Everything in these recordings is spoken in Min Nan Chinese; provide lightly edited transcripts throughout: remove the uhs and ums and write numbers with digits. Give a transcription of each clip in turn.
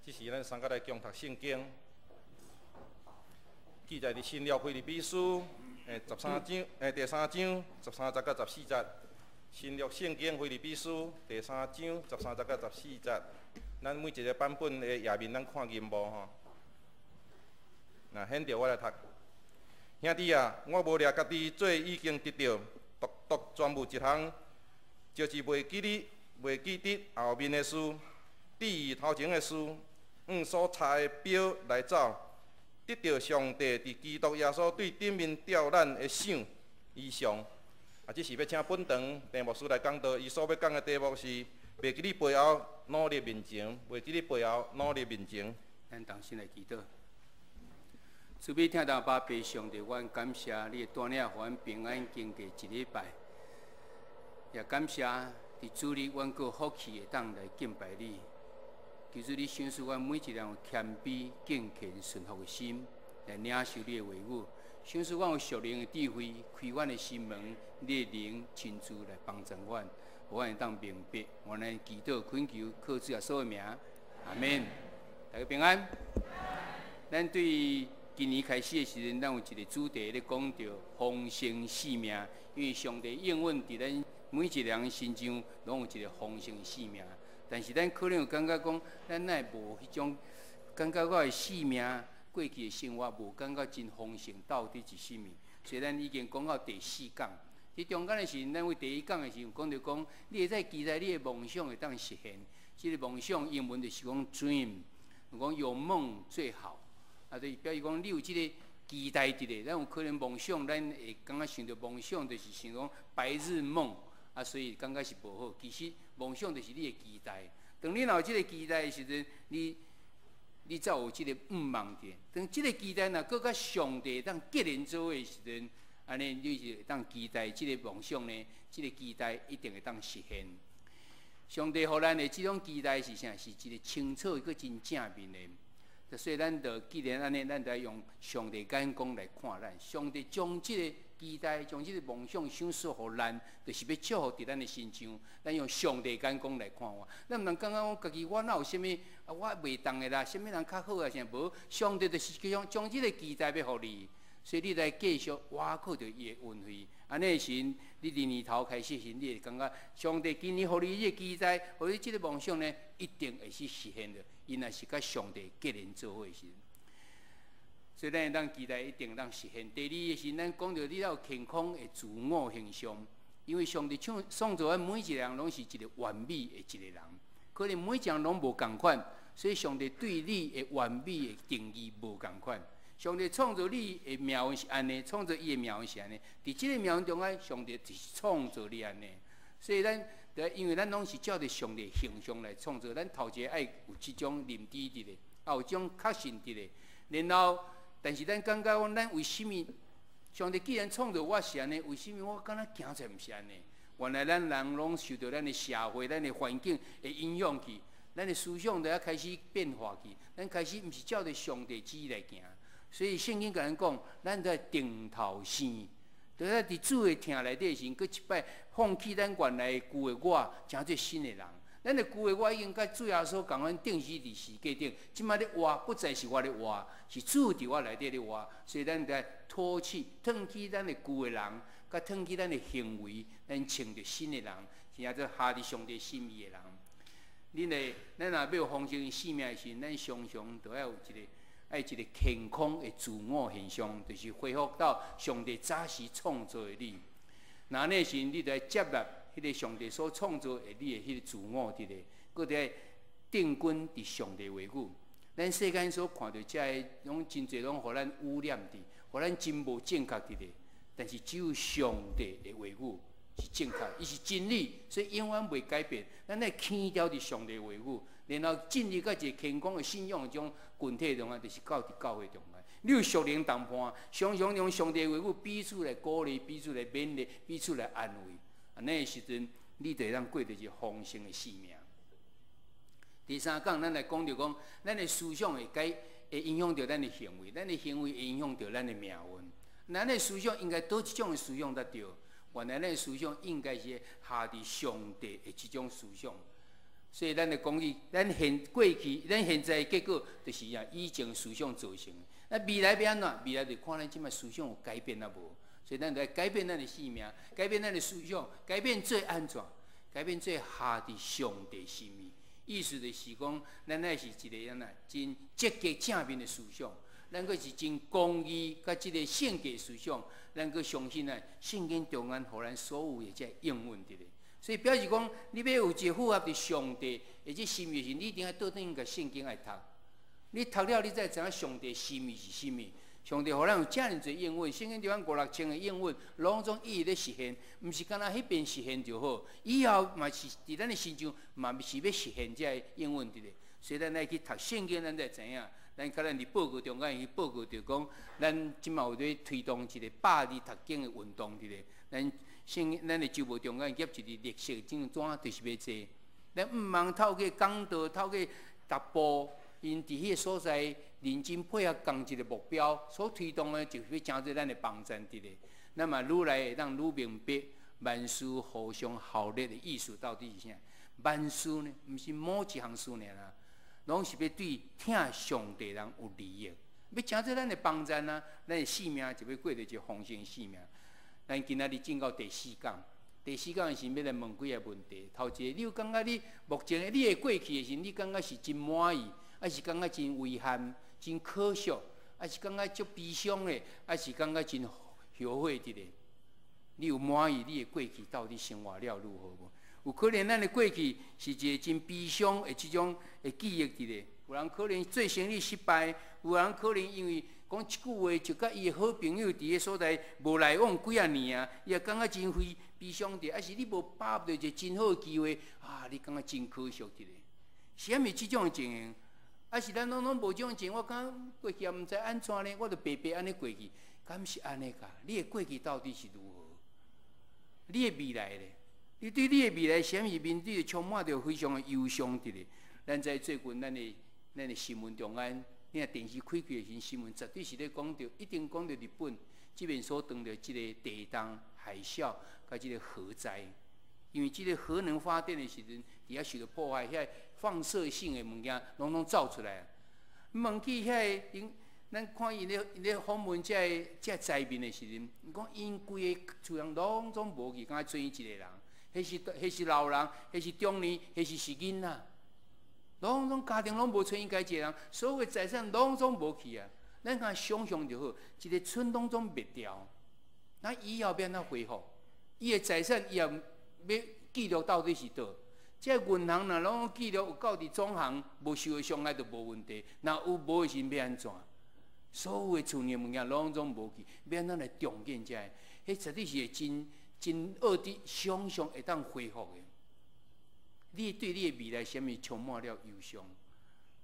這時咱三個來共讀聖經，記載佇新約腓立比書13章，第三章13節到14節。新約聖經腓立比書第三章13節到14節，咱每一個版本的頁面，咱看銀幕吼。那現著我來讀。兄弟啊，我無掠家己做已經得著，獨獨專無一項，就是袂記得袂記得後面的事，至於頭前的事，按所差的標來走，得著上帝佇基督耶穌對頂面召咱的賞以上。啊，這是欲請本堂鄭牧師來講道，伊所欲講的題目是袂記得背後，努力面前，袂記得背後，努力面前。咱同心來祈禱。慈悲疼阿爸父上帝，阮感謝你的帶領，予阮平安經過一禮拜，也感謝佇主日，阮閣有福氣會當來敬拜你。求主你賞賜阮每一個人有謙卑、敬虔、順服的心，來領受你的話語。賞賜阮有屬靈的智慧，開阮的心門，你的靈親自來幫助阮，予阮會當明白。阮來祈禱懇求，靠主耶穌的名，阿門。大家平安。咱對今年開始的時陣，咱有一個主題咧講著豐盛生命，因為上帝應允佇咱每一個人身上，攏有一個豐盛生命。但是咱可能有感覺講，咱哪會無彼種感覺我的生命過去的生活無感覺真豐盛，到底是啥物？所以咱已經講到第四講。佇中間的時陣，咱為第一講的時陣講著講，你會使期待你的夢想會當實現。這個夢想英文就是講 dream，講有夢最好。啊，就是表示講你有這個期待佇咧，咱有可能夢想，咱會感覺想著夢想就是想講白日夢，啊，所以感覺是無好。其實夢想就是你的期待。當你若有這個期待的時陣，你才有這個向望佇。當這個期待若閣佮上帝當結連做伙的時陣，按呢你就會當期待這個夢想呢，這個期待一定會當實現。上帝予咱的這種期待是啥？是一個清楚、閣真正面的。所以咱就既然按呢，咱就用上帝眼光來看咱。上帝將這個期待、將這個夢想賞賜予咱，就是欲祝福佇咱的身上。咱用上帝眼光來看我，咱毋通感覺講家己我哪有啥物啊？我袂當的啦，啥物人較好啊？啥無？上帝就是將將這個期待欲予你，所以你來繼續倚靠著伊的恩惠。按呢時，你佇年頭開始時，你會感覺上帝今年予你這個期待，予你這個夢想呢，一定會去實現的。伊若是佮上帝結連做伙時，所以咱會當期待一定當實現。第二个是，咱講著你要有健康的自我形象，因為上帝創創造咱每一個人攏是一個完美的一個人，可能每一個人攏無仝款，所以上帝對你的完美的定義無仝款。上帝創造你的命運是按呢，創造伊的命運是按呢。佇這個命運中間，上帝就是創造你按呢。所以咱，因為咱攏是照著上帝形象來創造，咱頭一个愛有這種認知佇咧，也有這種確信佇咧。然後，但是咱感覺講，咱為啥物上帝既然創造我是按呢，為啥物我敢若行出來毋是按呢？原來咱人攏受著咱的社會、咱的環境的影響去，咱的思想就開始變化去，咱開始毋是照著上帝旨意來行。所以聖經共咱講，咱著愛重頭生。就是佇主的疼內底時，閣一擺放棄咱原來舊的我，成做新的人。咱的舊的我已經佮主耶穌仝款釘死佇十字架頂，這擺咧活不再是我咧活，是主佇我內底咧活。所以咱著愛脫去、褪去咱的舊的人，佮褪去咱的行為，咱穿著新的人，是叫做合佇上帝心意的人。恁的，咱若欲有豐盛生命的時，咱常常都愛有一個。愛一個健康的自我形象，就是恢復到上帝早時創造的你。若按呢時，你就愛接納彼個上帝所創造的你的彼個自我佇咧，閣著愛定睛佇上帝話語。咱世間所看著這个，攏真濟攏予咱污染佇，予咱真無正確佇咧。但是只有上帝的話語是正確，伊是真理，所以永遠袂改變。咱愛牽牢佇上帝話語，然後進入到一個健康的信仰的這種群體中間，就是到佇教會中間。你有屬靈同伴，常常用上帝話語彼此來鼓勵、彼此來勉勵、彼此來安慰。按呢時陣，你就會當過著一個豐盛的生命。第三講，咱來講著講，咱的思想會改，會影響著咱的行為，咱的行為會影響著咱的命運。咱的思想應該佗一種的思想才對？原來咱的思想應該是合佇上帝的這種思想。所以咱的講起，咱現過去，咱現在的結果就是啊，以前思想造成的。那未來欲按怎？未來就看咱這擺思想有改變抑無。所以咱就愛改變咱的生命，改變咱的思想，改變做按怎？改變做合佇上帝心意。意思就是講，咱愛是一个按怎真積極正面的思想，咱閣是真公義佮這个性格思想，咱閣相信啊，聖經中間予咱所有的這應允佇咧。所以表示講，你欲有一个符合佇上帝的這心意時，你一定愛倒轉共聖經來讀。你讀了，你才會知影上帝心意是啥物。上帝予咱有遮爾濟應允，聖經中間五六千个應允，攏總一一咧實現，毋是干焦彼邊實現就好。以後嘛是佇咱的身上，嘛是欲實現這个應允佇咧。所以咱愛去讀聖經，咱才會知影。咱可能佇報告中間去報告著講，咱這馬有咧推動一个百日讀經的運動佇咧。咱聖咱的週報中間夾一个綠色這張紙，就是欲做。咱毋通透過講道，透過逐步，𪜶佇彼个所在認真配合仝一个目標，所推動的，就是欲成做咱的幫贊佇咧。咱嘛愈來會當愈明白萬事互相效力的意思到底是啥？萬事呢，毋是某一項事爾啦，攏是欲對疼上帝人有利益，欲成做咱的幫贊啊！咱的生命就欲過著一个豐盛生命。咱今仔日進到第四講，第四講的時欲來問幾个問題。頭一個，你有感覺你目前你的過去的時，你感覺是真滿意，抑是感覺真遺憾、真可惜，抑是感覺足悲傷的，抑是感覺真後悔佇咧？你有滿意你的過去到底生活了如何無？有可能咱的過去是一个真悲傷的這種的記憶佇咧。有人可能做生意失敗，有人可能因為講一句話就佮伊的好朋友佇个所在無來往幾仔年啊，伊也感覺真悲悲傷著，抑是你無把握著一个真好的機會啊，你感覺真可惜佇咧。是啥物這種情形？抑是咱攏攏無這種情形？我感覺過去也毋知按怎呢，我就白白按呢過去，敢是按呢噶？你的過去到底是如何？你的未來咧？你對你的未來，啥物面對充滿著非常的憂傷佇咧？咱知最近咱的新聞中間，你若電視開開的時，新聞絕對是咧講著，一定講著日本這邊所當著這个地動、海嘯佮這个核災，因為這个核能發電的時陣，佇遐受著破壞，遐放射性的物件攏總走出來。問起遐个，𪜶咱看𪜶咧訪問這个災民的時陣，𪜶講𪜶規个厝人攏總無去，敢若剩伊一个人。彼是老人，彼是中年，彼是囡仔，攏總家庭攏無剩伊家一个人，所有的財產攏總無去啊！咱通想象就好，一个村攏總滅掉，那以後欲按怎恢復？伊的財產伊也欲記錄到底是佗？這銀行若攏記錄有到佇總行，無受著傷害就無問題。若有無的時欲按怎？所有的厝內物件攏總無去，欲按怎來重建這个？彼絕對是會真真惡的想象會當恢復的。你對你的未來，啥物充滿了憂傷？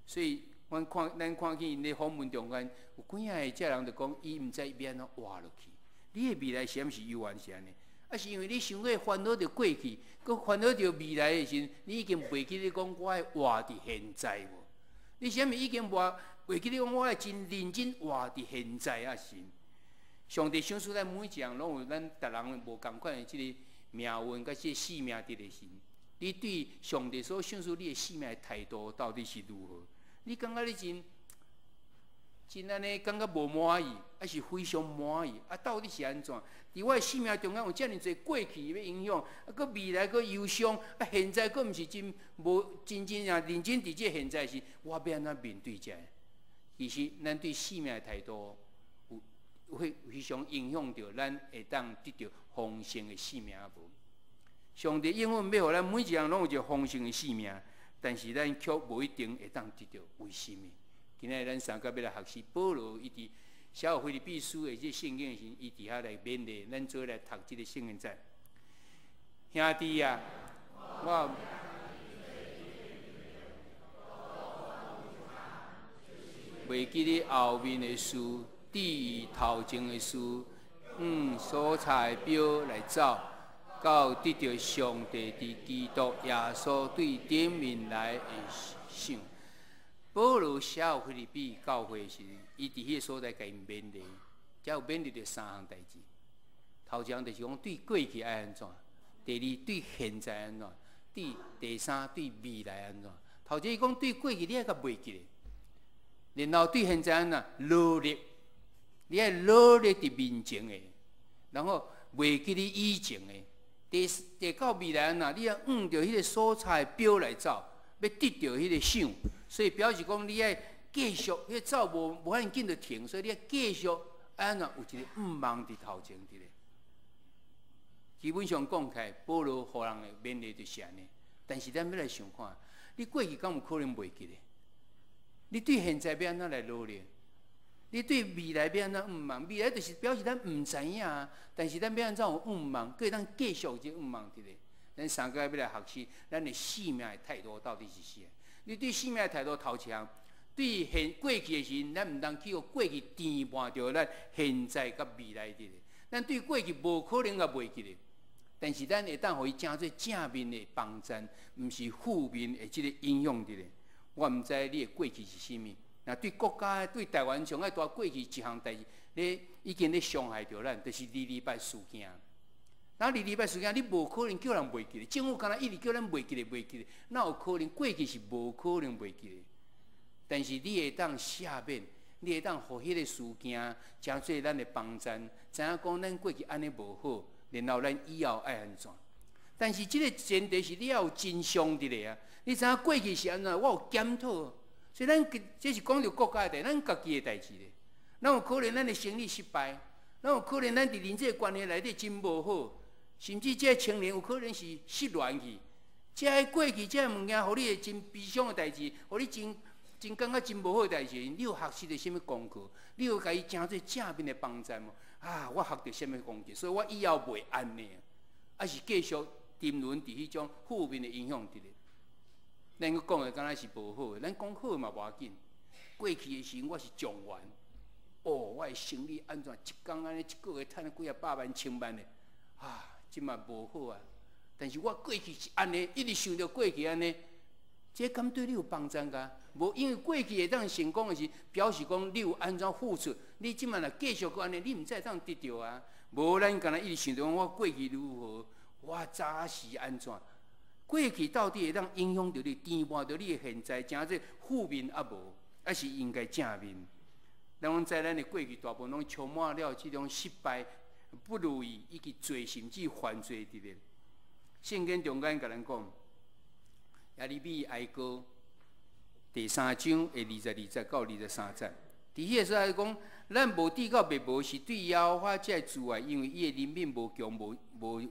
所以，阮看咱看見𪜶咧訪問中間，有幾仔个這人就講，伊毋知欲按怎活落去。你的未來啥物是猶原是按呢？啊，是因為你傷過煩惱著過去，閣煩惱著未來的時陣，你已經袂記得講我愛活佇現在無？你啥物已經活袂記得講我愛真認真活佇現在啊？是。上帝賞賜咱每一人攏有咱逐人無仝款的這個命運佮這個生命佇咧時，你對上帝所賞賜你的生命的態度到底是如何？你感覺你真真按呢，感覺無滿意，抑是非常滿意？啊，到底是按怎？佇我的生命中間有遮爾濟過去欲影響，啊，閣未來閣憂傷，啊，現在閣毋是真無真真正認真佇這個現在時，我欲按怎面對這個？其實，咱對生命的態度有會非常影響著咱會當得著豐盛的生命無？上帝應允欲予咱每一人攏有一個豐盛的生命，但是咱卻無一定會當得著。為什麼？今仔日咱三個欲來學習保羅伊佇寫予腓立比書的這聖經的時，伊佇遐來勉勵咱做伙來讀這个聖經節。兄弟啊，我袂記得後面的事。至於頭前的事，按所查的標來走，到得著上帝佇基督耶穌對頂面來的賞。保羅寫予腓立比教會時，伊佇彼个所在共𪜶勉勵，才有勉勵著三項代誌。頭一項就是講對過去愛按怎，第二對現在按怎，對第三對未來按怎？頭一個伊講對過去你愛共袂記咧，然後對現在按怎努力，你愛努力佇面前的，然後袂記你以前的。第第到未來按怎？你愛按著彼个所差的表來走，欲得著彼个賞，所以表示講你愛繼續，彼个走無無遐緊就停，所以你愛繼續按怎有一个向望佇頭前佇咧。基本上講起來，保羅予人的勉勵就是按呢。但是咱欲來想看，你過去敢有可能袂記咧？你對現在欲按怎來努力？你對未來欲按怎向望？未來就是表示咱毋知影，但是咱欲按怎有向望，閣會當繼續這向望佇咧。咱三個欲來學習，咱的生命的態度到底是啥？你對生命的態度頭一項，對現過去的時陣，咱毋通去予過去填滿著咱現在佮未來佇咧。咱對過去無可能共袂記咧，但是咱會當予伊成做正面的幫贊，毋是負面的這個影響佇咧。我毋知你的過去是啥物。若對國家、對台灣上愛大過去一項代誌，咧已經咧傷害著咱，就是二二八事件。那二二八事件，你無可能叫人袂記咧。政府敢若一直叫咱袂記咧、袂記咧，哪有可能？過去是無可能袂記咧。但是你會當赦免，你會當予彼个事件成做咱的幫贊，知影講咱過去按呢無好，然後咱以後愛按怎？但是這个前提是你要有真相佇咧啊！你知影過去是按怎？我有檢討。所以咱這是講著國家的代，咱家己的代誌咧。咱有可能咱的生意失敗，咱有可能咱佇人際關係內底真無好，甚至這个青年有可能是失戀去。這个過去這个物件，予你會真悲傷的代誌，予你真真感覺真無好的代誌，你有學習著啥物功課？你有共伊成做正面的幫贊無？啊，我學著啥物功課？所以我以後袂按呢，抑是繼續沉淪佇彼種負面的影響佇咧。咱閣講的敢若是無好的，咱講好嘛無要緊。過去的時陣我是狀元，哦，我的生理按怎一工按呢一個月趁幾仔百萬千萬的，啊，這嘛無好啊。但是我過去是按呢，一直想著過去按呢，這敢對你有幫助㗎？無，因為過去會當成功的是，表示講你有按怎付出。你這馬若繼續閣按呢，你毋知會當得著啊。無，咱敢若一直想著講我過去如何，我早時按怎。過去到底會當影響著你，填滿著你的現在，成做負面抑無，抑是應該正面？咱攏知咱的過去大部分攏充滿了這種失敗、不如意以及罪，甚至犯罪佇咧。聖經中間共咱講，耶利米哀歌第三章的22節到23節，佇彼個所在講，咱無至到滅亡，是對耶和華這個慈愛，因為伊的憐憫無窮無無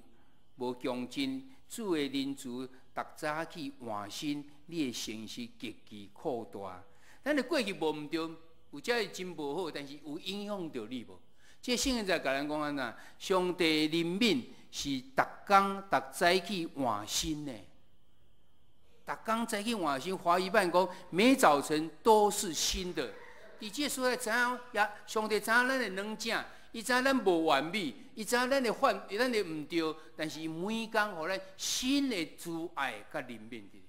無窮盡。主的仁慈，逐早起換新，你的誠實極其闊大。咱的過去無毋對，有遮會真無好，但是有影響著你無？這聖經在共咱講按怎？上帝的憐憫是逐工逐早起換新的，逐工早起換新。華語版講，每早晨都是新的。佇這個所在知影，耶上帝知影咱的軟正。伊知影咱無完美，伊知影咱的犯，咱的毋對，但是伊每工予咱新的慈愛佮憐憫佇。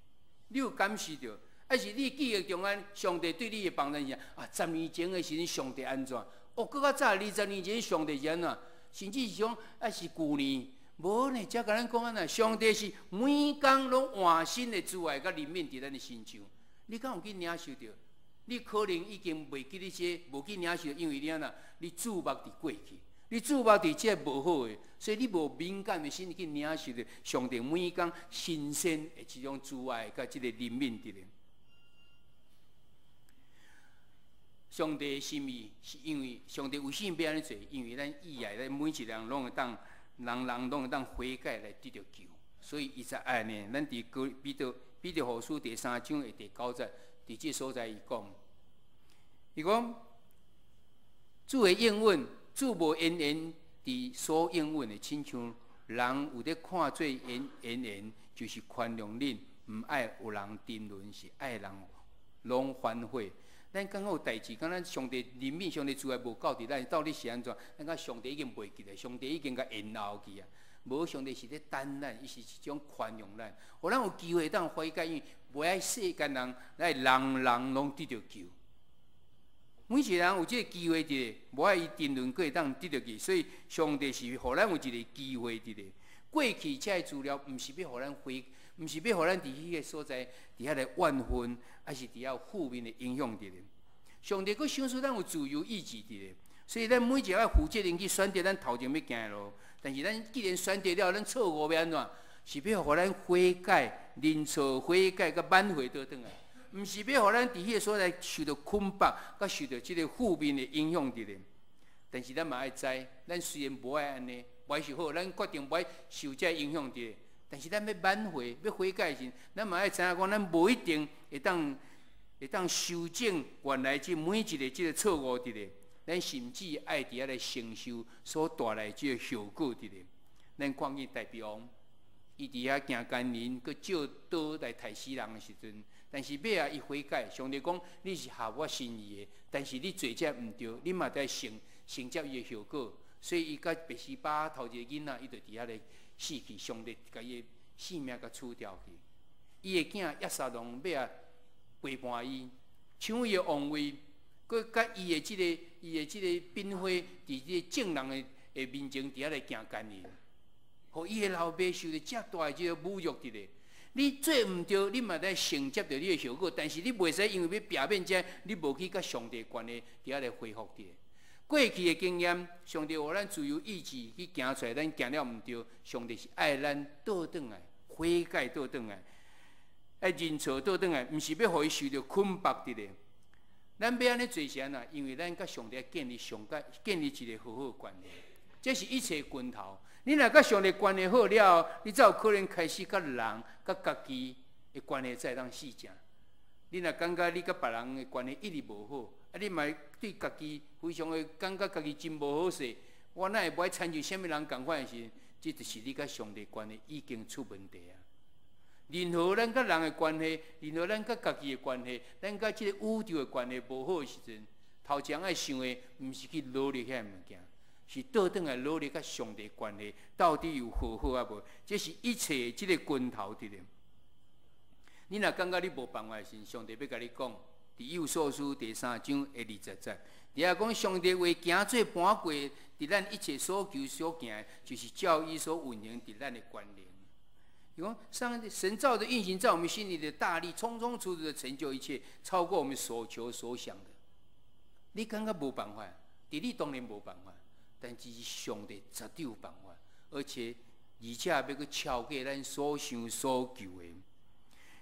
你有感受著？抑是你記憶中間，上帝對你的幫助是啊？十年前的時陣，上帝按怎？哦，閣較早20年前，上帝是按怎？甚至是講抑是舊年，無呢？才共咱講按怎？上帝是每工攏換新的慈愛佮憐憫佇咱的身上。你敢有去領受著？你可能已經袂記得這，無去領受，因為你按怎？你注目佇過去，你注目佇這無好的，所以你無敏感的心去領受著上帝每工新鮮的這種慈愛佮這个憐憫佇咧。上帝的心意是因為上帝為啥物欲按呢做？因為咱意愛咱每一個人攏會當，人人攏會當悔改來得著救，所以伊才愛按呢。咱佇哥彼得彼得後書第三章的第九節，佇這所在伊講，伊講主的應允，主無延延佇所應允的，親像人有咧看做延延延，就是寬容恁，毋愛有人沉淪，是愛人攏反悔。咱感覺有代誌，敢若上帝憐憫、上帝慈愛無夠佇咱，到底是按怎？咱感覺上帝已經袂記得，上帝已經共延後去啊！無，上帝是咧等咱，伊是一種寬容咱，予咱有機會當悔改，因為袂愛世間人來人人攏得著救。每一個人有這个機會佇咧，無愛伊沉淪，閣會當得著救。所以上帝是予咱有一个機會佇咧。過去這个資料，毋是欲予咱悔，毋是欲予咱佇彼个所在佇遐來怨恨，抑是佇遐有負面的影響佇咧。上帝閣賞賜咱有自由意志佇咧，所以咱每一個愛負責任去選擇咱頭前欲行的路。但是咱既然選擇了，咱錯誤欲按怎？是欲予咱悔改、認錯、悔改，佮挽回倒轉來，毋是欲予咱佇彼个所在受著捆綁，佮受著這个負面的影響佇咧。但是咱嘛愛知，咱雖然無愛按呢，無愛受好，咱決定無愛受這影響佇咧。但是咱欲挽回、欲悔改時，咱嘛愛知影講，咱無一定會當修正原來這每一个這个錯誤佇咧。咱甚至愛佇遐來承受所帶來這个後果佇咧。咱看見大衛王，伊佇遐行姦淫，閣借刀來刣死人的時陣，但是尾仔伊悔改，上帝講你是合我心意的，但是你做這毋對，你嘛得承接伊的後果。所以伊佮拔示巴頭一個囡仔，伊就佇遐咧死去，上帝共伊的性命共取掉去。伊的囝押沙龍尾仔背叛伊，搶伊的王位，閣佮伊的這個嬪妃佇這個眾人的面前佇遐咧行姦淫，予伊的老爸受著遮大的這个侮辱佇咧。你做毋對，你嘛得承接著你的後果，但是你袂使因為欲避免這，你無去佮上帝關係佇遐咧恢復佇咧。過去的經驗，上帝予咱自由意志去行出來，咱行了毋對，上帝是愛咱倒轉來，悔改倒轉來，愛認錯倒轉來，毋是欲予伊受著捆綁佇咧。咱欲按呢做是按怎？因為咱佮上帝建立上蓋建立一個好好的關係，這是一切根頭。你若佮上帝關係好了後，你才有可能開始佮人、佮家己的關係才會當穡正。你若感覺你佮別人的關係一直無好，啊，你嘛對家己非常的感覺家己真無好勢，我哪會無愛親像啥物人仝款的時，這就是你佮上帝關係已經出問題啊！任何咱佮人的關係，任何咱佮家己的關係，咱佮這個宇宙的關係無好的時陣，頭前愛想的毋是去努力遐物件，是倒轉來努力佮上帝關係到底有和好抑無？這是一切這个根頭佇咧。你若感覺你無辦法時，上帝欲共你講，佇以弗所書第三章的20節，佇遐講上帝話行做盤過，佇咱一切所求所行的，就是照伊所運行佇咱的權能。伊講上帝神照著運行在我們心裡的大力，充充足足的成就一切，超過我們所求所想的。你感覺無辦法，佇你當然無辦法，但是上帝絕對有辦法，而且欲閣超過咱所想所求的。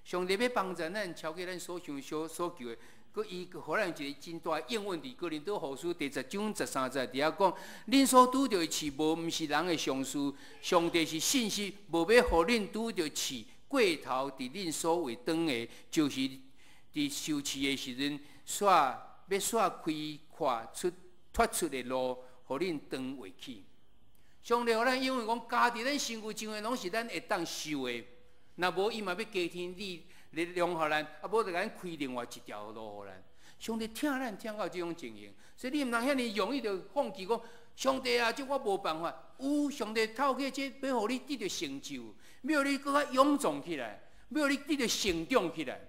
上帝欲幫助咱超過咱所想所求的，閣伊予咱一个真大的應允佇哥林多後書第10章13節佇遐講：恁所拄著的試，無毋是人的常事，上帝是信實，無欲予恁拄著試過頭，佇恁所會當的，就是佇受試的時陣，煞欲煞開闊出脫出的路，予恁當會起。上帝予咱應允講，加佇咱身軀上的，攏是咱會當受的。若無伊嘛欲加添力力量予咱，啊無就共咱開另外一條路予咱。上帝疼咱疼到這種情形，所以你毋通遐爾容易就放棄講，上帝啊，這我無辦法。有上帝透過這欲予你得著成就，欲予你閣較勇壯起來，欲予你得著成長起來。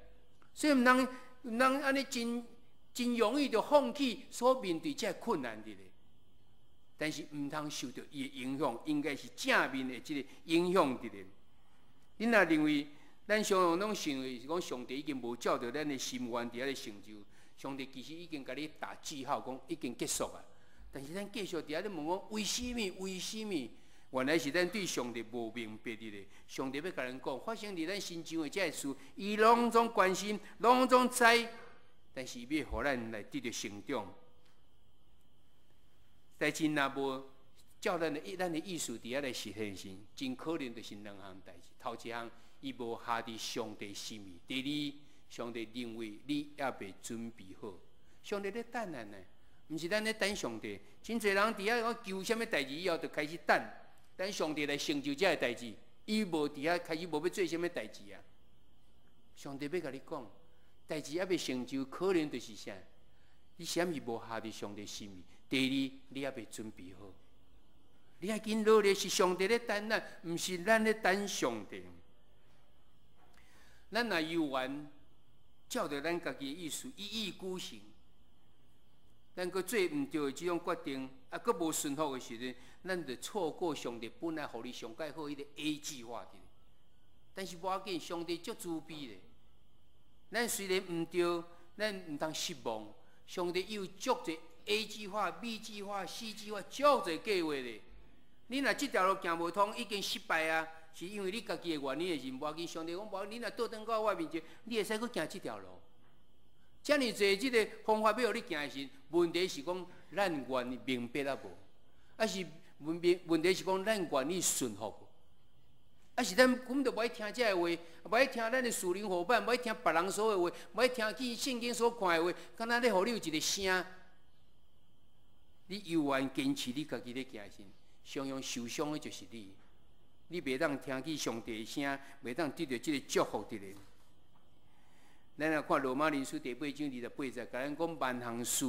所以毋通按呢真真容易就放棄所面對這困難佇咧。但是毋通受著伊的影響，應該是正面的這个影響佇咧。恁若認為咱常常攏想的是講上帝已經無照著咱的心願佇遐咧成就，上帝其實已經共你打記號，講已經結束啊。但是咱繼續佇遐咧問講為啥物？為啥物？原來是咱對上帝無明白佇咧。上帝欲共咱講，發生佇咱身上的這个事，伊攏總關心，攏總知，但是欲予咱來得著成長。代誌若無照咱的意思佇遐來實現時，真可能就是兩項代誌。頭一項，伊無合佇上帝心意；第二，上帝認為你猶未準備好。上帝咧等咱呢，毋是咱咧等上帝。真濟人佇遐講求啥物代誌以後，就開始等，等上帝來成就這个代誌。伊無佇遐開始無欲做啥物代誌啊！上帝欲共你講，代誌猶未成就，可能就是啥？你啥物無合佇上帝心意？第二，你猶未準備好。你愛緊努力，是上帝咧等咱，毋是咱咧等上帝。咱若猶原照著咱家己的意思一意孤行，咱閣做毋對的這種決定，啊，閣無順服的時陣，咱就錯過上帝本來予你上蓋好彼个 A 計畫。但是無要緊，上帝足慈悲咧。咱雖然毋對，咱毋通失望。上帝有足濟 A 計劃、B 計劃、C 計劃，足濟計劃咧。你若這條路行無通，已經失敗啊！是因為你家己的原因的時，無要緊。上帝講無，你若倒轉到我面前，你會使閣行這條路。遮爾濟這个方法欲予你行的時，問題是講咱願意明白抑無？抑是問題是講咱願意順服無？抑是咱根本就無愛聽這个話，無愛聽咱的屬靈夥伴，無愛聽別人所的話，無愛聽去聖經所看的話，敢若咧予你有一个聲，你猶原堅持你家己咧行時，常常受傷的就是你。你袂當聽見上帝的聲，袂當得著這个祝福佇咧。咱來看羅馬人書第八章28節，共咱講萬項事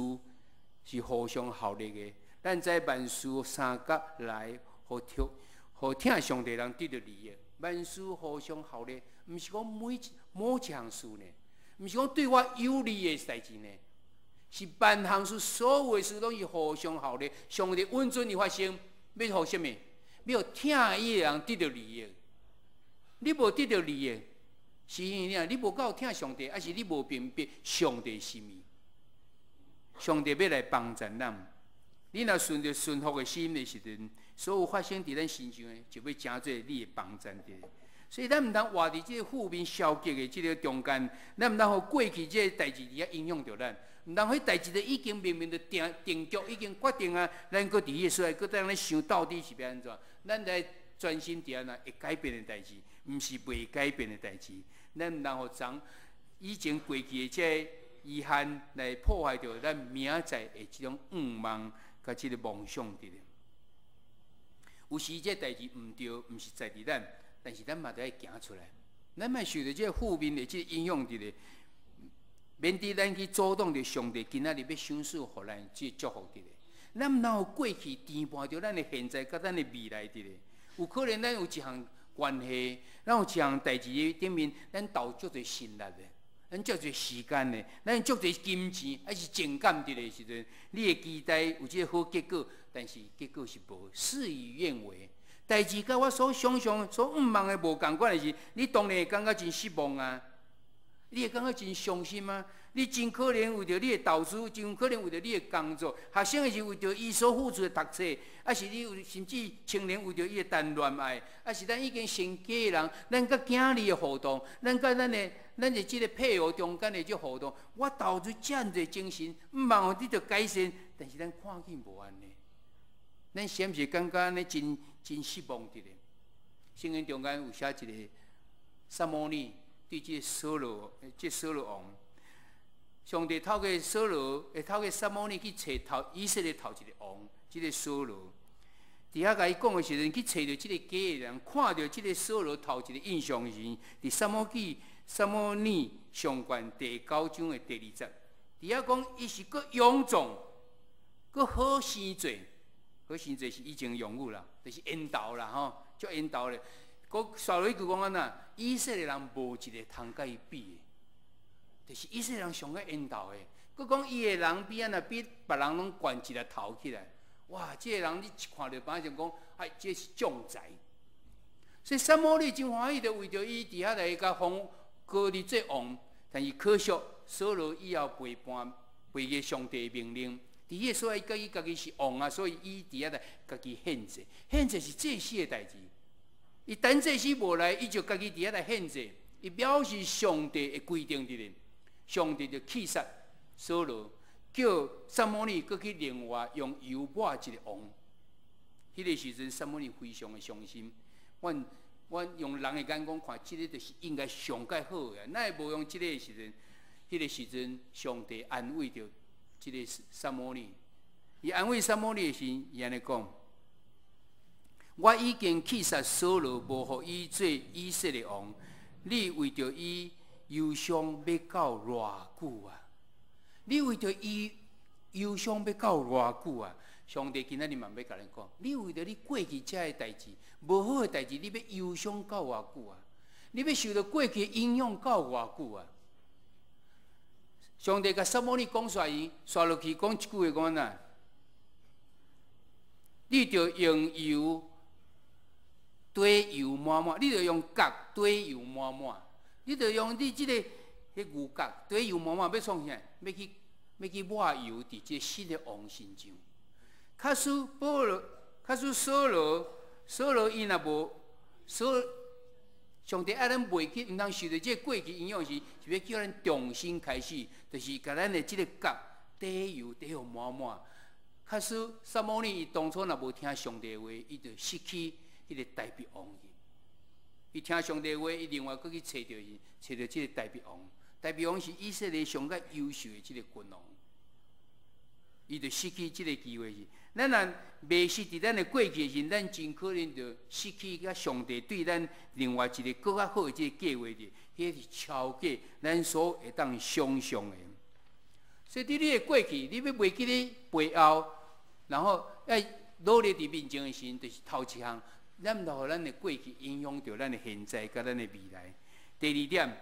是互相效力的。咱知萬事相佮來，予疼上帝人得著利益。萬事互相效力，毋是講某一項事呢，毋是講對我有利的代誌呢，是萬項事所有的事攏是互相效力。上帝允准伊發生，欲予啥物？欲予疼伊的人得著利益。你無得著利益，是因為你無夠疼上帝，抑是你無明白上帝心意？上帝欲來幫助咱，你若順著順服的心的時陣，所有發生佇咱身上的，就欲成做你的幫助佇。所以咱毋通活佇這个負面消極的這个中間，咱毋通予過去這个代誌佇遐影響著咱，毋通彼代誌就已經明明就定定局，已經決定啊，咱閣佇彼个所在，閣當咧想到底是欲按怎？咱來專心佇按怎會改變的代誌，毋是袂改變的代誌。咱毋通予將以前過去的這个遺憾來破壞著咱明仔載的這種願望佮這个夢想佇咧。有時這代誌毋對，毋是在佇咱，但是咱嘛著愛行出來。咱莫受著這個負面的這個影響佇咧，免得咱去阻擋著上帝今仔日欲賞賜予咱這個祝福佇咧。咱毋通予過去填滿著咱的現在佮咱的未來佇咧。有可能咱有一項關係，咱有一項代誌的頂面，咱投足濟心力的，咱足濟時間的，咱足濟金錢，抑是情感佇咧時陣，你會期待有這個好結果，但是結果是無，事與願違。代誌佮我所想象、所向望的無仝款的時，你當然會感覺真失望啊！你會感覺真傷心啊！你真可能為著你的投資，真可能為著你的工作，學生的是為著伊所付出的讀冊，抑是你有甚至青年為著伊的談戀愛，抑是咱已經成家的人，咱佮囝兒的互動，咱佮咱的這个配偶中間的這互動，我投資遮爾濟精神，向望予得著改善，但是咱看見無按呢，咱是毋是感覺按呢真真失望佇咧？聖經中間有寫一个撒母耳對這个掃羅，這掃羅王。上帝透過掃羅，會透過撒母耳去揣頭以色列頭一個王，這个掃羅。佇遐共伊講的時陣，去揣著這个假的人，看著這个掃羅頭一个印象時，佇撒母記撒母耳上卷第九章的第二節，佇遐講伊是閣勇壯，閣好生做，好生做是以前用語啦，就是緣投啦吼，足緣投咧。閣煞落一句講按怎，以色列人無一个通共伊比的。就是以色列人上較緣投的，閣講伊的人比按怎比別人攏懸一个頭起來，哇！這个人你一看就馬上講，哎，這是將才。所以撒母耳真歡喜，就為著伊佇遐來共封膏立做王，但是可惜掃羅以後背叛背逆上帝命令，佇彼个所在，伊家己是王啊，所以伊佇遐來家己獻祭，獻祭是祭司的代誌。伊等祭司無來，伊就家己佇遐來獻祭，伊藐視上帝的規定佇咧。上帝就棄殺掃羅，叫撒母耳閣去另外用油抹一个王。彼个時陣，撒母耳非常的傷心。阮阮用人的眼光看，這个就是應該上蓋好的，哪會無用這个的時陣？彼个時陣，上帝安慰著這个撒母耳。伊安慰撒母耳的時，伊按呢講：我已經棄殺掃羅，無予伊做以色列王。你為著伊憂傷欲到偌久啊？你為著伊憂傷欲到偌久啊？上帝今仔日嘛欲共咱講，你為著你過去這个代誌無好的代誌，你欲憂傷到偌久啊？你欲受著過去的影響到偌久啊？上帝共撒母耳講煞伊，煞落去講一句話講按怎？你著用油底油滿滿，你著用角底油滿滿，你著用你這个彼牛角底油滿滿，欲創啥？欲去欲去抹油佇這个新的王身上。假使保羅，假使掃羅，掃羅伊若無掃，上帝愛咱袂去，毋通受著這个過去影響時，是欲叫咱重新開始，就是共咱的這个角底油底予滿滿。假使撒母耳伊當初若無聽上帝話，伊就失去彼个大衛王去。伊聽上帝話，伊另外閣去揣著伊，揣著這个大衛王。大衛王是以色列上較優秀的這个君王，伊就失去這个機會去。咱若迷失佇咱的過去的時，咱真可能就失去佮上帝對咱另外一个閣較好的這个計畫的，彼個是超過咱所會當想像的。所以，佇你的過去，你欲袂記咧背後，然後愛努力佇面前的時陣，就是頭一項，咱毋通予咱的過去影響著咱的現在佮咱的未來。第二點，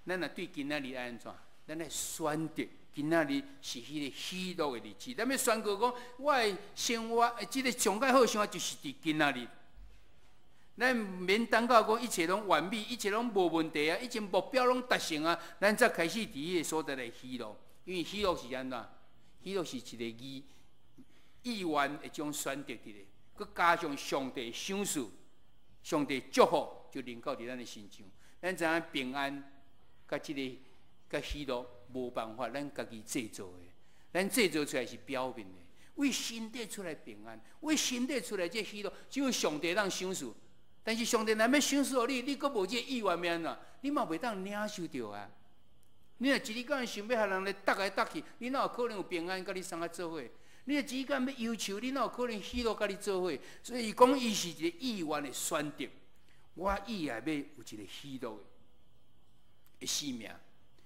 咱若對今仔日愛按怎？咱愛選擇今仔日是彼个喜樂的日子。咱欲宣告講，我的生活，這个上蓋好生活就是佇今仔日。咱毋免等到講一切攏完美，一切攏無問題啊，一切目標攏達成啊，咱才開始佇彼个所在來喜樂。因為喜樂是按怎？喜樂是一个意意願的一種選擇佇咧，閣加上上帝賞賜、上帝祝福，就臨到佇咱的身上。咱知影平安佮這个佮喜樂無辦法，咱家己製造的，咱製造出來是表面的。為心底出來平安，為心底出來這喜樂，只有上帝通賞賜。但是上帝若欲賞賜予你，你閣無這個意願欲按怎？你嘛袂當領受著啊！你若一日到晚想欲予人來搭來搭去，你哪有可能有平安佮你相佮做伙？你若一日到晚欲憂愁，你哪有可能喜樂佮你做伙？所以伊講，伊是一個意願的選擇。我意愛欲有一個喜樂的生命，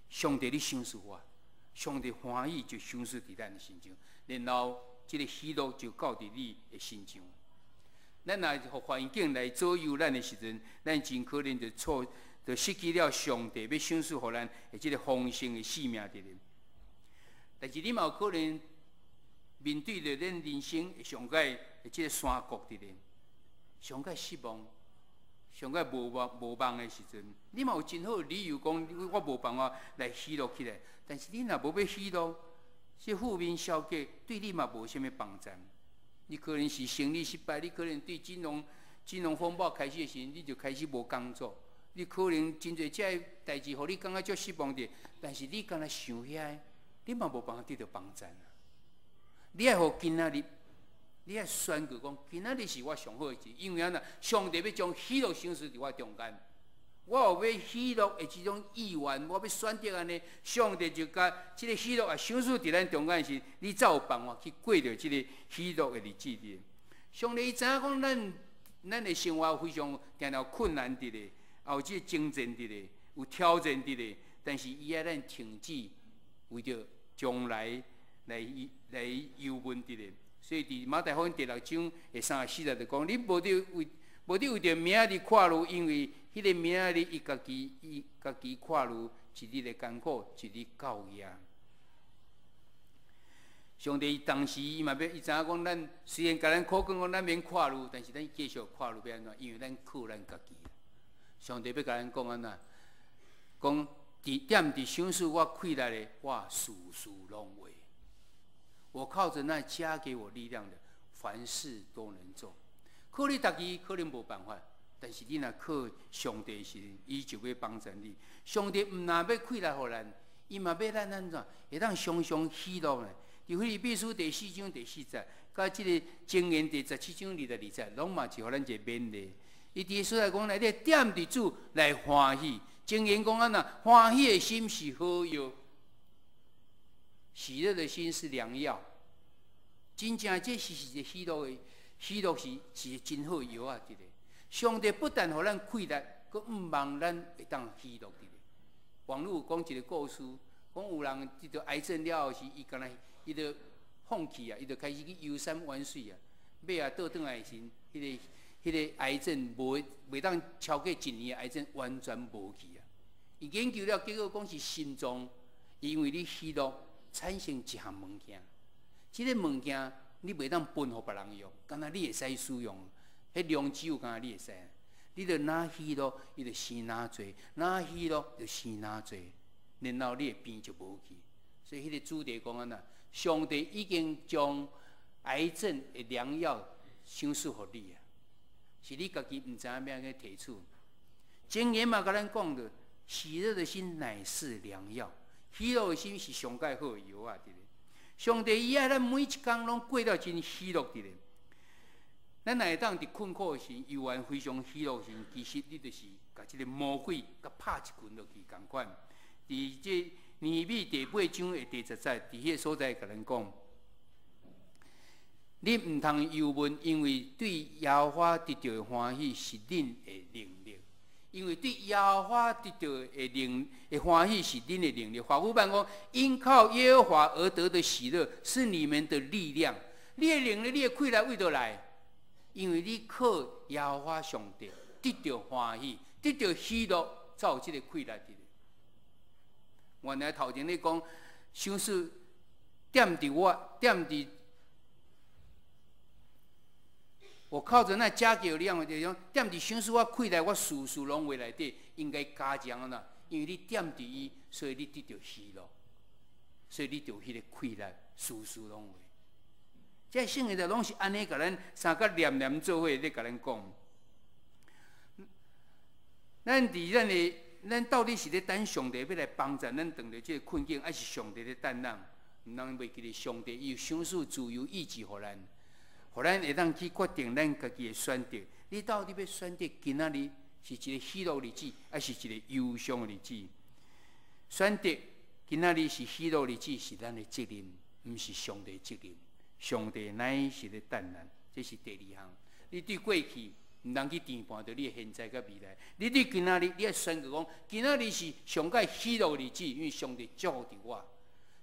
上帝你賞賜我，上帝歡喜就賞賜佇咱的身上，然後這个喜樂就到佇你的身上。咱若予環境來左右咱的時陣，咱真可能就錯，就失去了上帝欲賞賜予咱的這个豐盛的生命佇咧。但是你嘛有可能面對著咱人生上蓋的這个山谷佇咧，上蓋失望、上蓋無望無望的時陣，你嘛有真好的理由講我無辦法來喜樂起來。但是你若無欲喜樂，這負面消極對你嘛無啥物幫助。你可能是生意失敗，你可能對金融風暴開始的時陣，你就開始無工作。你可能真濟這个代誌，予你感覺足失望的，但是你敢若想遐个，你嘛無辦法得著幫助啊！你愛予今仔日，你愛宣告講，今仔日是我上好的日子，因為按怎？上帝欲將喜樂賞賜佇我中間，我有欲喜樂的這種意願，我欲選擇按呢，上帝就共這个喜樂啊賞賜佇咱中間時，你才有辦法去過著這个喜樂的日子佇。上帝伊知影講咱的生活非常定定困難佇咧，也有這個爭戰佇咧，有挑戰佇咧，但是伊愛咱停止為著將來來來憂悶佇咧。所以佇馬太福音第六章的34節就講：你無著為無著為著明仔日掛慮，因為彼个明仔日伊家己掛慮，一日的艱苦，一日夠矣。上帝當時伊嘛欲，伊知影講咱雖然共咱苦講講咱免掛慮，但是咱繼續掛慮欲按怎？因為咱靠咱家己。上帝欲共咱講按怎？講佇踮佇賞賜我氣力的，我事事攏會。我靠著那加給我力量的，凡事都能做。靠你家己可能無辦法，但是你若靠上帝時，伊就欲幫助你。上帝毋但欲氣力予咱，伊嘛欲咱按怎？會當常常喜樂呢？佇腓立比書第四章第四節，佮這个箴言第17章22節，攏嘛是予咱一個勉勵。伊佇所在講來，你踮佇主來歡喜。箴言講按怎？歡喜的心是好藥，喜樂的心是良藥。真正這是一個喜樂的，喜樂是一個真好藥仔，佇咧。上帝不但予咱氣力，閣向望咱會當喜樂佇咧。網路講一個故事，講有人得著癌症了後時，伊敢若伊就放棄啊，伊就開始去遊山玩水啊。尾仔倒轉來時，彼个癌症無袂當超過一年的癌症完全無去啊！伊研究了結果講是心臟，因為你喜樂產生一項物件，這个物件你袂當分予別人用，敢若你會使使用，彼良知有敢若你會使，你著若喜樂，伊就生若濟；若喜樂就生若濟，然後你的病就無去。所以彼个主題講按怎？上帝已經將癌症的良藥賞賜予你啊，是你家己毋知影欲按怎提取。箴言嘛，共咱講著，喜樂的心乃是良藥，喜樂的心是上蓋好的藥仔佇咧。上帝伊愛咱每一工攏過著真喜樂佇咧。咱若會當佇困苦的時，猶原非常喜樂時，其實你就是共這个魔鬼共拍一拳落去仝款。佇這尼希米第八章的第10節，佇彼个所在共咱講：你毋通憂悶，因為對耶和華得著的歡喜是恁的能力。因為對耶和華得著的能的歡喜是恁的能力。法語版講：因靠耶和華而得的喜樂是你們的力量。你的能力，你的氣力佗佗來？因為你靠耶和華上帝得著歡喜，得著喜樂，才有這个氣力佇咧。原來頭前咧講，賞賜踮佇我，踮佇我靠著那加給我力量的地方，踮佇賞賜我氣力，我事事攏會內底應該加強啦。因為你踮佇伊，所以你得著喜樂，所以你就有彼个氣力，事事攏會。這聖經就攏是按呢，共咱三角念念做伙咧，共咱講。咱佇咱的，咱到底是咧等上帝欲來幫助咱脫離這个困境，抑是上帝咧等咱？毋通袂記得上帝伊有賞賜自由意志予咱，予咱會當去決定咱家己的選擇。你到底欲選擇今仔日是一個喜樂日子，抑是一個憂傷的日子？選擇今仔日是喜樂日子，是咱的責任，毋是上帝責任。上帝乃是咧等咱，這是第二項。你對過去毋通去定判著你的現在佮未來。你對今仔日，你愛宣告講，今仔日是上蓋喜樂日子，因為上帝祝福著我。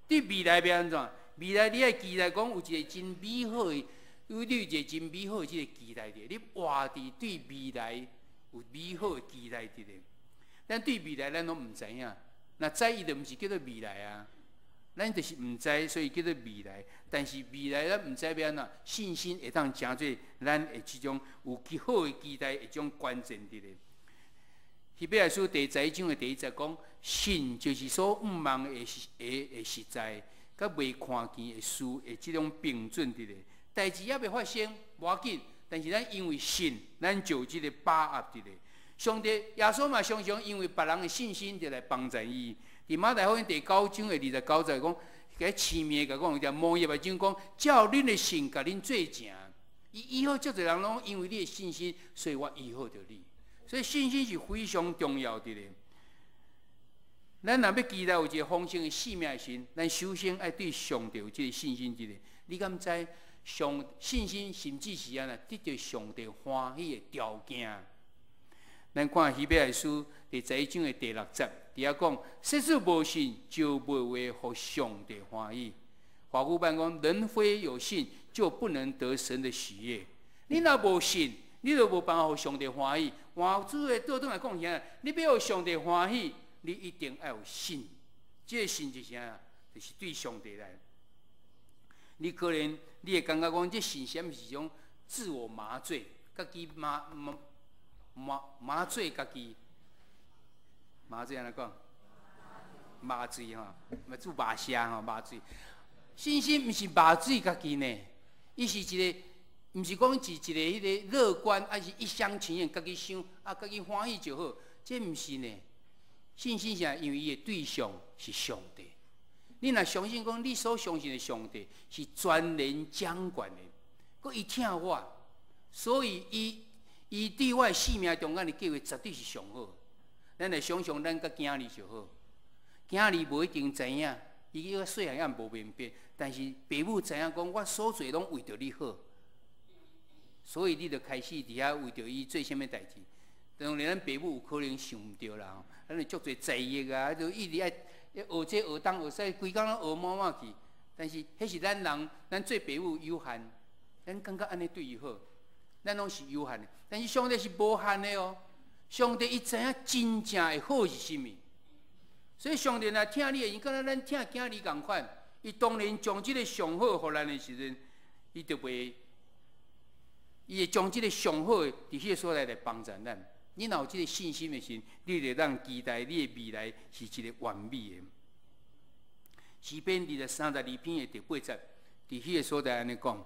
對未來欲按怎？未來你愛期待講有一個真美好的，有你有一個真美好的這個期待著。你活佇對未來有美好的期待佇咧。咱對未來咱攏毋知影，若知伊就毋是叫做未來啊。咱就是毋知，所以叫做未來。但是未來咱毋知欲按怎，信心會當成做咱的這種有好的期待，的這種關鍵佇咧。希伯來書第11章的第1節講，信就是所向望的的實在，佮未看見的事的這種憑準佇咧。代誌猶未發生，無要緊，但是咱因為信，咱就有這个把握佇咧。上帝耶穌嘛，常常因為別人的信心就來幫助伊。佇馬太福音第9章的29節講，共生命共講，就摩耶目睭講，照恁的信共恁做成。伊醫好足濟人攏因為你的信心，所以我醫好著你。所以信心是非常重要的咧。咱若欲期待有一个豐盛的生命時，咱首先愛對上帝有這个信心佇咧。你敢知上信心甚至是按怎得著上帝歡喜的條件？咱看希伯來書第11章的第6節，佇遐講：設使無信，就袂話予上帝歡喜。華語版講：人非有信，就不能得神的喜悅。你若無信，你就無辦法予上帝歡喜。換主的倒轉來講啥？你欲予上帝歡喜，你一定愛有信。這个信就是啥？就是對上帝來。你可能你會感覺講，這信是毋是一種自我麻醉，家己麻麻麻麻醉家己，麻醉按怎講？麻醉吼，嘛做麻射吼，麻醉。信心毋是麻醉家己呢，伊是一个，毋是講是一个彼个樂觀，抑是一廂情願，家己想啊，家己歡喜就好。這毋是呢。信心是因為伊的對象是上帝。你若相信講，你所相信的上帝是全能掌權的，閣伊疼我，所以伊伊對我的生命中間的計劃絕對是上好。咱來想像咱佮囝兒就好，囝兒無一定知影，伊個細漢也無明白，但是爸母知影講，我所做攏為著你好，所以你就開始佇遐為著伊做啥物代誌。當然，咱爸母有可能想毋著啦，咱會足濟才藝啊，就一直愛學這學東學西，規工攏學滿滿去。但是，彼是咱人，咱做爸母有限，咱感覺按呢對伊好，咱攏是有限的。但是上帝是無限的哦，上帝伊知影真正的好是啥物，所以上帝若疼你的，伊敢若咱疼囝兒仝款，伊當然將這个上好予咱的時陣，伊就袂伊會將這个上好的佇彼个所在來幫助咱。你若有這个信心的時，你就會當期待你的未來是一个完美的。詩篇32篇的第八節，佇彼个所在按呢講：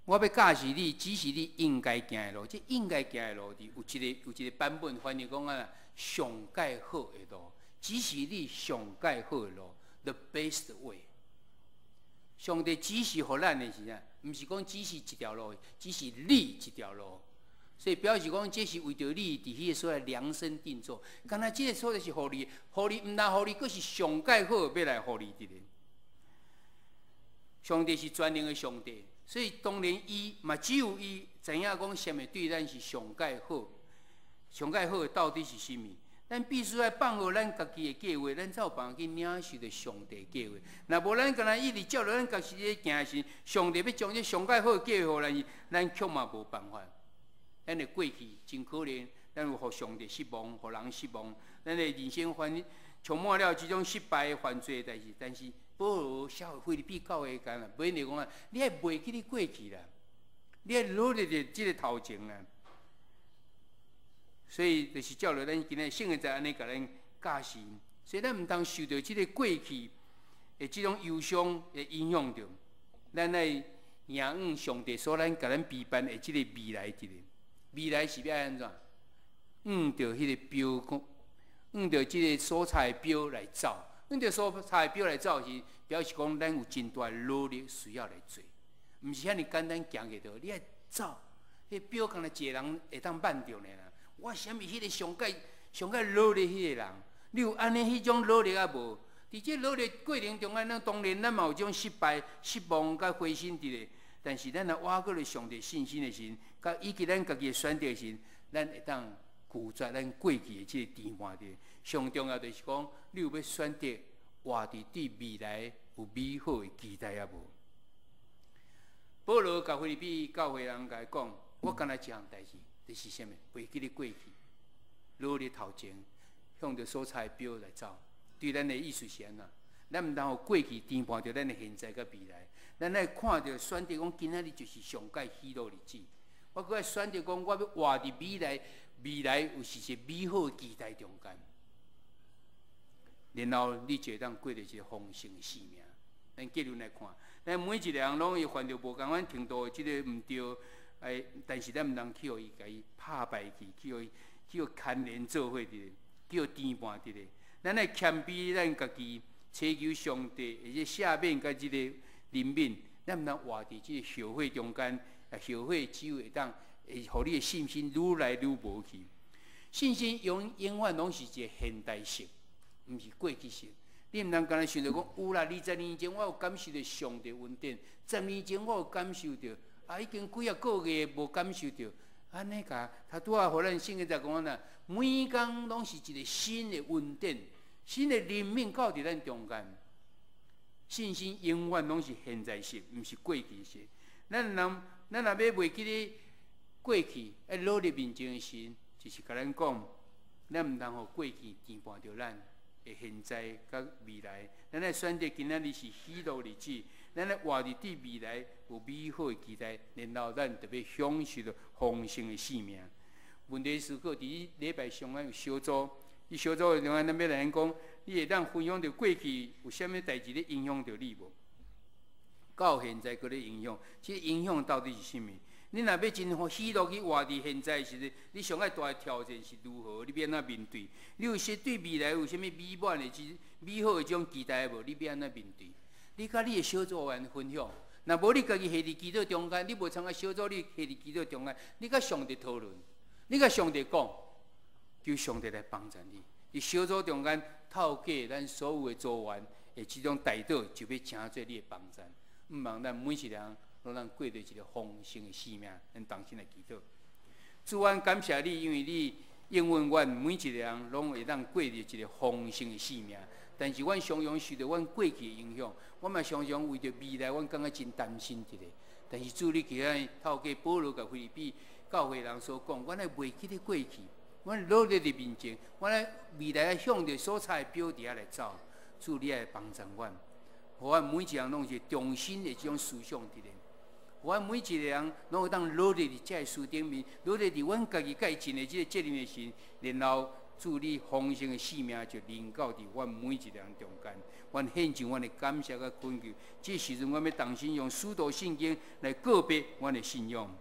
我欲教示你，指示你應該行的路。這應該行的路，佇有一个版本翻譯講啊，上蓋好的路，指示你上蓋好的路，the best way。上帝指示予咱的是啥？毋是講指示一條路，指示你一條路。所以表示講，這是為著你佇彼个所在量身定做。敢若這个所在是予你，予你毋但予你，閣是上蓋好欲來予你佇咧。上帝是全能的上帝，所以當然伊嘛只有伊知影講啥物對咱是上蓋好，上蓋好的到底是啥物？咱必須愛放予咱家己的計劃，咱才有辦法去領受著上帝計劃。若無咱敢若一直照著咱家己咧行時，上帝欲將這上蓋好的計劃予咱，咱卻嘛無辦法。咱的過去真可憐，咱有予上帝失望，予人失望，咱的人生犯充滿了這種失敗、犯罪的代誌。但是保羅寫予腓立比教會間啊，勉勵講啊，你愛袂記你過去啦，你愛努力佇這个頭前啊。所以就是照著咱今日聖經在按呢共咱教示，所以咱毋通受著這个過去的這種憂傷的影響著，咱愛仰望上帝所咱共咱備辦的這个未來，這个未來是欲按怎？按著彼个標，按著這个所差的標來走，按著所差的標來走是表示講咱有真大的努力需要來做，毋是遐爾簡單行過著，你愛走，彼個標敢若一个人會當挽著爾啦。我啥物彼个上蓋上蓋努力彼个人，你有按呢彼種努力抑無？佇這努力過程中間，咱當然咱嘛有這種失敗、失望佮灰心佇咧。但是咱若倚靠著上帝信心的時，佮以及咱家己的選擇的時，咱會當拒絕咱過去的這个甜伴佇。上重要就是講，你有欲選擇活佇對未來有美好的期待抑無？保羅共腓立比教會人共伊講，我干焦一項代誌，就是啥物？袂記得過去，努力頭前，向著所差的標來走。對咱的意思是按怎？咱毋通予過去牽絆著咱的現在佮未來。咱愛看著選擇講，今仔日就是上蓋喜樂日子。我閣愛選擇講，我欲活佇未來，未來有是一個美好的期待中間。然後你就會當過著一个豐盛的生命。咱結論來看，咱每一个人攏會犯著無仝款程度的這个毋對，哎，但是咱毋通去予伊共伊拍敗去，去予牽連做伙佇咧，去予牽絆佇咧。咱愛謙卑咱家己，請求上帝的這赦免佮這个憐憫，咱毋通活佇這个後悔中間，啊，後悔只有會當會予你的信心愈來愈無去。信心永永遠攏是一个現代式，毋是過去式。你毋通干焦想著講有啦，20年前我有感受著上帝恩典，10年前我有感受著，啊，已經幾仔個月無感受著，按呢共他拄仔予咱聖經在講啦，每工攏是一个新的恩典，新的憐憫到佇咱中間。信心永遠攏是現在式，毋是過去式。咱人，咱若欲袂記得過去，愛努力面前的時，就是共咱講，咱毋通予過去牽絆著咱的現在佮未來。咱愛選擇今仔日是喜樂日子，咱愛活佇對未來有美好的期待，然後咱就欲享受著豐盛的生命。問題思考，佇禮拜上咱有小組，佇小組的中間，咱欲來講，你會當分享著過去有啥物代誌咧影響著你無？到現在閣咧影響，這個影響到底是啥物？你若欲真喜樂去活佇現在時陣，你上愛大的挑戰是如何？你欲按怎面對？你有說對未來有啥物美滿的、這美好的這種期待無？你欲按怎面對？你佮你的小組員分享，若無你家己陷佇祈禱中間，你無參加小組，你陷佇祈禱中間，你佮上帝討論，你佮上帝講，求上帝來幫助你。佇小組中間，透過咱所有的組員的這種代禱，就欲成做你的幫助。毋望咱每一個人攏通過著一个豐盛的生命，咱同心來祈禱。主，阮感謝你，因為你應允阮每一個人攏會當過著一个豐盛的生命。但是阮常常受著阮過去的影響，阮嘛常常為著未來，阮感覺真擔心一下。但是主，你今日透過保羅共腓立比教會人所講，阮愛袂記得過去，阮努力佇面前，阮愛未來愛向著所差的標佇遐來走。主，你愛幫助阮，予阮每一個人攏是重新的這種思想佇咧，阮每一个人攏會當努力佇這个書頂面，努力佇阮家己佮伊盡的這個責任的時，然後主你豐盛的賜命就臨到佇阮每一個人中間。阮獻上阮的感謝佮懇求。這時陣，阮欲同心用使徒信經來告白阮的信仰。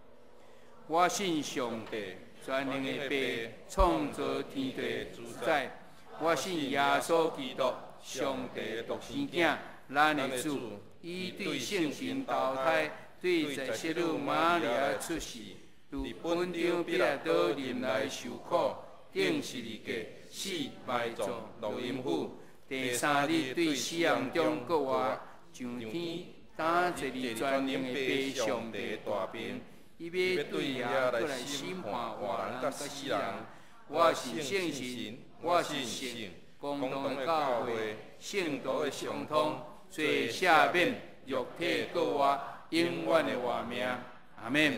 我信上帝，全能的父，創造天地主宰。我信耶穌基督，上帝的獨生囝，咱的主。伊對聖神投胎，對在聖女瑪利亞出世，佇本丟彼拉多忍來受苦，釘十字架，死埋葬，落陰府，第三日對死人中復活，上天，擔坐佇全能的父上帝大爿，伊欲對遐閣來審判活人佮死人。我信聖神，我信聖公同的教會，聖徒的相通，罪赦免，肉體復活，永遠的活命。阿門。